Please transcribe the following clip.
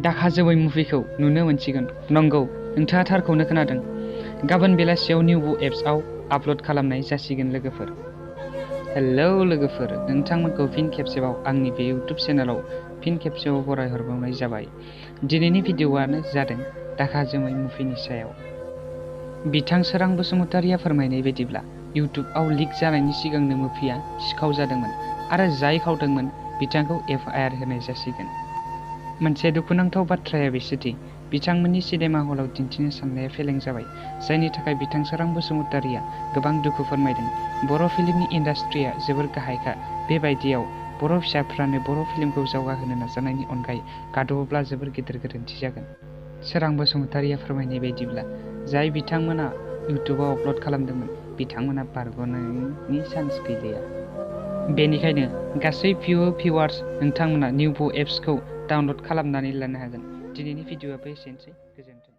दाखा जवै मुभिखौ नुनो मोनसिगोन। नंगौ, नोंथाङा थारखौनो खोनादों। गाबोन बेलासियाव निउबो एप्सआव आपल'ड खालामनाय जासिगोन लोगोफोर। हेलौ लोगोफोर, नोंथांमोनखौ फिन खेबसेबाव आंनि बे इउटुब चेनेलाव फिन खेबसेबाव बरायहरबावनाय जाबाय। दिनैनि भिडिअ'आनो जादों दाखा जवै मुभिनि सायाव। बिथां सोरां बसुमतारीया फोरमायनाय बायदिब्ला इउटुबआव लिक जानायनि सिगांनो मुभिया सिखाव जादोंमोन आरो जाय खावदोंमोन बिथांखौ FIR होनाय जासिगोन। मोनसे दुखुनांथाव बाथ्राया बेसोदि बिथांमोननि सिनेमा हलाव दिन्थिनो साननाया फेलें जाबाय, जायनि थाखाय बिथां सोरां बसुमतारीया गोबां दुखु फोरमायदों। बर' फिल्मनि इन्डास्ट्रिया जोबोर गाहायखा। बेबायदियाव बर' फिसाफ्रानो बर' फिल्मखौ जौगाहोनो नाजानायनि अनगायै गादबोब्ला जोबोर गिदिर गोरोन्थि जागोन। सोरां बसुमतारीया फोरमायनाय बायदिब्ला जाय बिथांमोना इउटुबाव आपल'ड खालामदोंमोन बिथांमोना बारग'नायनि चान्स गैलिया। बेनिखायनो गासै भिउवार्स नोंथांमोना निउबो एप्सखौ डाउनल'ड खालामनानै लानो हागोन। दिनैनि भिडिअ'आबो एसेनोसै। गोजोन्थों।